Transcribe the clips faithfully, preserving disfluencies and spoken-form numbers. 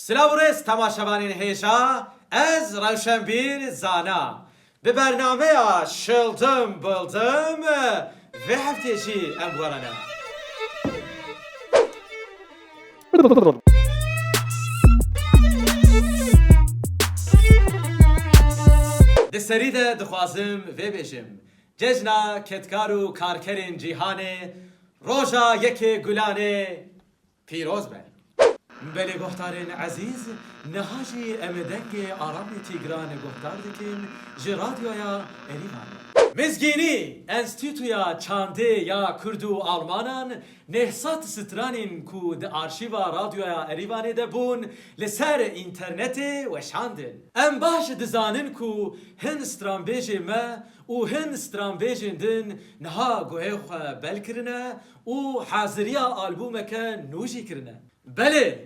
Silav û rêz temaşevanên hêja, ez Rewşenbîr Zana. Bi bernameya Şildim Bildim vê heftê jî em bi we re ne. Di serî de dixwazim vê bêjim, Cejna Kedkar û Karkerên Cîhanê, Roja Yekê Gulanê, Pîroz be. Belê guhdarên ezîz, niha jî em dengê Aramê Tîgran guhdar dikin ji Radyoya Erîvanê. Mizgînî, Enstîtuya Çandê ya Kurd û Almanan, neh sed stranên ku di arşîva Radyoya Erîvanê de bûn, li ser înternetê weşandin. Em baş dizanin ku hin stranbêjê me û hin stranbêjên din niha guhê xwe bel kirine û haziriya albûmeke nû jî kirine. Belê,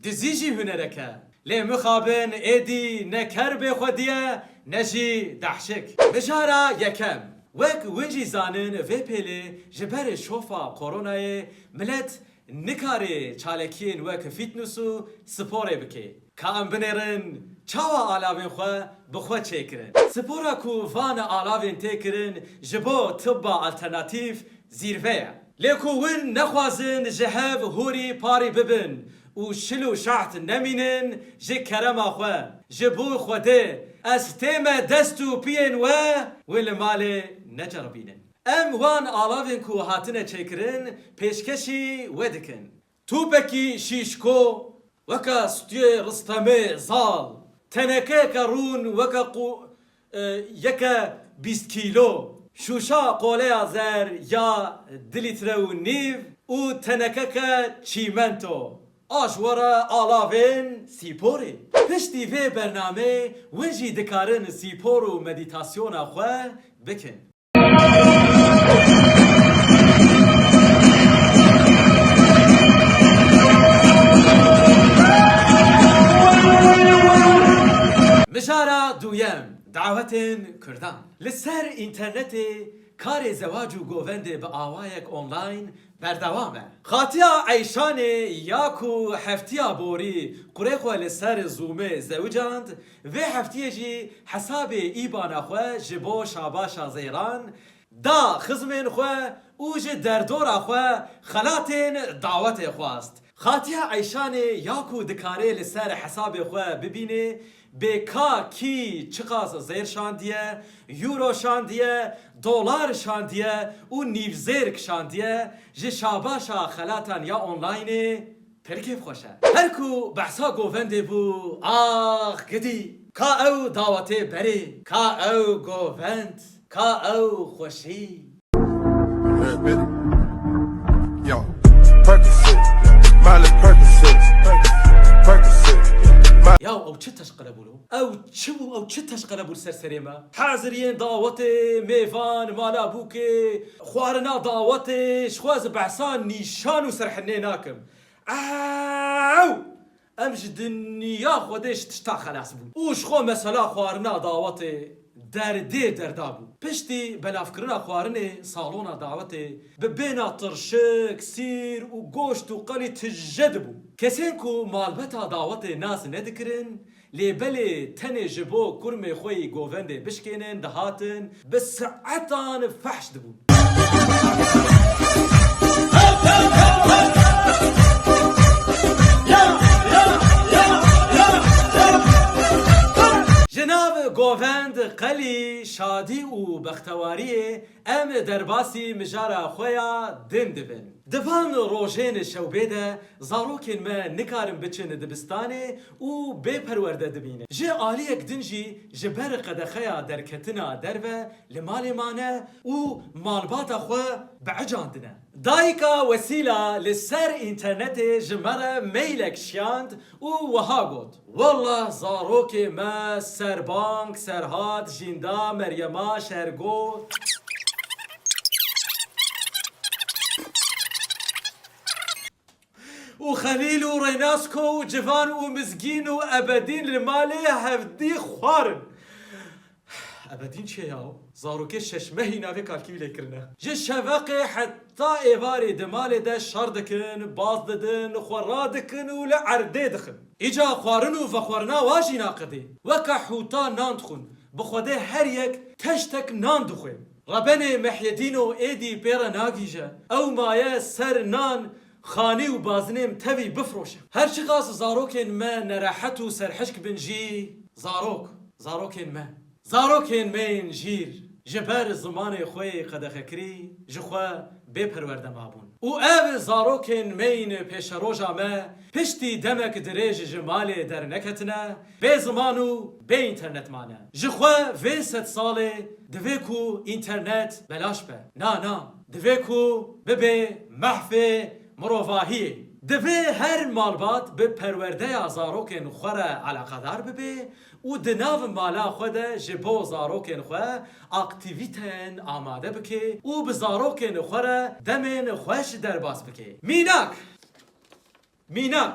dizî jî hunerek e. Lê mixabin êdî ne ker bê xwedî ye, ne jî dehşik. Mijara yekem. Wek win jî zanin vê pêlê ji ber şofa koronayê milet nikarê çalakiyên wek fîtnes û sporê bike. Ka em binêrin çawa alavên xwe bi xwe çêkirin. Spora ku van alavên tê kirin ji bo tibba alternatîf zîrve ye. Lê ku win nexwazin ji hev hûrî parî bibin û şil û şaht nemînin ji kerema xwe, ji bo Xwedê, ez tême dest û piyên we, wê li malê neceribînin. Em wan alavên ku hatine çêkirin pêşkêşî we dikin. Tûpekî şîşko weke stûyê Ristemê Zal, tenekeyeke rûn weke qu-, e, yeke bîst kîlo, şûşa qoleya zer ya du lître û nîv û tenekeke çîmento. A ji we re alavên sîporê. Piştî vê bernameyê win jî dikarin sîpor û medîtasyona xwe bikin. Mijara duyem, dawetên Kurdan. Li ser înternetê karê zewac û govendê bi awayek online berdewam e. Xatiya Eyşanê ya ku heftiya borî kurê xwe li ser Zoomê zewicand, vê heftiyê jî hesabê îbana xwe ji bo Şabaşa Zeyran da xizmên xwe û ji derdora xwe xelatên dawetê xwest. Xatiya Eyşanê ya ku dikare li ser hesabê xwe bibîne, bê ka kî çiqas zêr şandiye, euro şandiye, dolar şandiye û nîvzêr kişandiye, ji Şabaşa xelatan ya onlineê pir kêfxweş e. Her ku behsa govendê bû, ax gidî, ka ew dawetê berê, ka ew govend, ka ew xweşî. Yo, Percocet, Miley Percocet, Percocet, Miley. Ya ew çi teşqele bû lo? Ew çi bû? Ew çi teşqele bû ser serê me? Haziriyên dawetê, mêvan, mala bûkê, xwarina dawetê, ji xwe ez behsa nîşan û serhinê nakim. Ew! Em ji dinya Xwedê ji tişta xelas bûn. Û ji xwe mesela xwarina dawetê derdê derda bû. Piştî belavkirina xwarinê salona dawetê bi bêhna tirşik, sîr û goşt û qelî tije dibû. Kesên ku malbeta dawetê nas nedikirin, lê belê tenê ji bo kurmê xwe yî govendê bişkênin dihatin, bi saetan fehş dibûn. Ji nav govend, qelî, şadî û bextewariyê em derbasî mijara xwe ya din dibin. Di van rojên şewbê de zarokên me nikarin biçin dibistanê û bê perwerde dimînin. Ji aliyek din jî ji ber qedexeya derketina derve li malê mane û malbata xwe biecandine. Dayika Wesîla li ser înternetê ji me re mailek şiyand û wiha got, Wellah zarokê me Serbang, Serhat, Jînda, Meryema, Şergo û Xelîl û Rênasko û Civan û Mizgîn û Ebedîn li malê hevdî xwarin. Ebedîn çi ye yaw? Zarokê şeş mehî navê kalkî wî lê kirine. Ji şeveqê heta êvarê di malê de şer dikin, baz didin, xwe radikin û li erdê dixin. Îca xwarin û vexwarina wa jî naqedê. Weke hûta nan dixwin. Bi Xwedê her yek teştek nan dixwê. Rebenê Mehyedîno êdî pê re nagîje. Ew maye ser nan, xanî û bazinêm tevî bifroşe. Her çiqas zarokên me nerehet û serhişk bin jî, zarok, zarokên me. Zarokên me yên jîr ji ber zimanê xwe yê qedexekirî ji xwe bê perwerde mabûn. Û ev zarokên me yên pêşeroja me piştî demek dirêj ji malê derneketine, bê ziman û bê înternet mane. Ji xwe vê sedsalê divê ku înternet belaş be. Na, na, divê ku bibe mehfê mirovahiyê. Divê her malbat bi perwerdeya zarokên xwe re eleqedar bibe û di nav mala xwe de ji bo zarokên xwe aktîvîteyên amade bike û bi zarokên xwe re demên xweş derbas bike. Mînak! Mînak!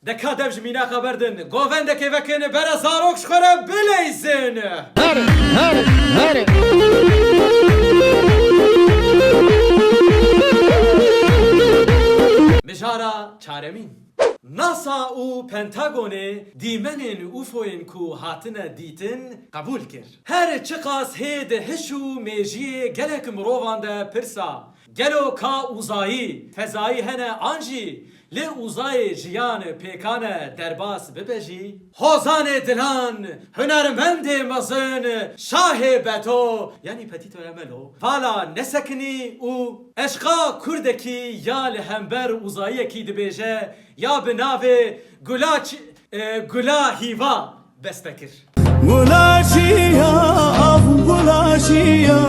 De ka dev ji mînaka berdin, govendekê vekin, bere zarok ji xwe re bileyzin! Her, her, her. Mijara çaremîn. NASA û Pentagonê dîmenên UFOyên ku hatine dîtin qebûl kir. Her çiqas hê di hiş û mêjiyê gelek mirovan de pirsa, gelo ka uzayî, fezayî hene an jî li uzayê jiyan pêkan e derbas bibe jî? Hozanê dilan, hunermendê mezin, şahê Bedo, yanî Petito Emelo, vala nesekinî û eşqa kurdekî ya li hember uzayiyekî dibêje ya bi navê Gula Ç-, e, Gula Hîva beste kir. Gula çiya, av gula çiya,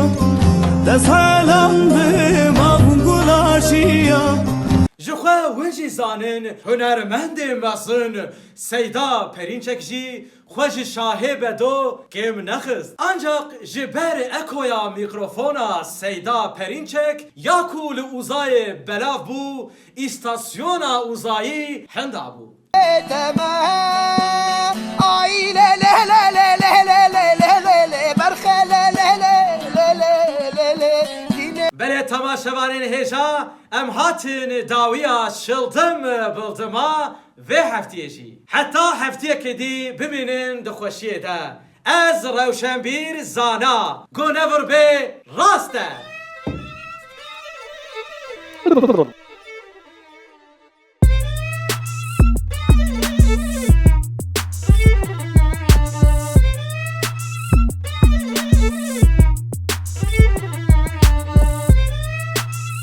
dest helan bim, av gula çiya. Ji xwe wê jî zanin, hunermendê mezin Seyda Perînçek jî xwe ji şahê Bedo kêm nexist. Ancaq ji ber ekoya mîkrofona Seyda Perînçek ya ku li uzayê belav bû, îstasyona uzayî henda bû. Tema, ay le le le le le le le le le le, berxe le le le le le le le, dîne. Belê temaşevanên hêja, em hatin dawiya şildim bildima vê heftiyê jî. Heta heftiyekê dî bimînin di xweşiyê de. Ez Rewşenbîr Zana, ku nevir bê rast e.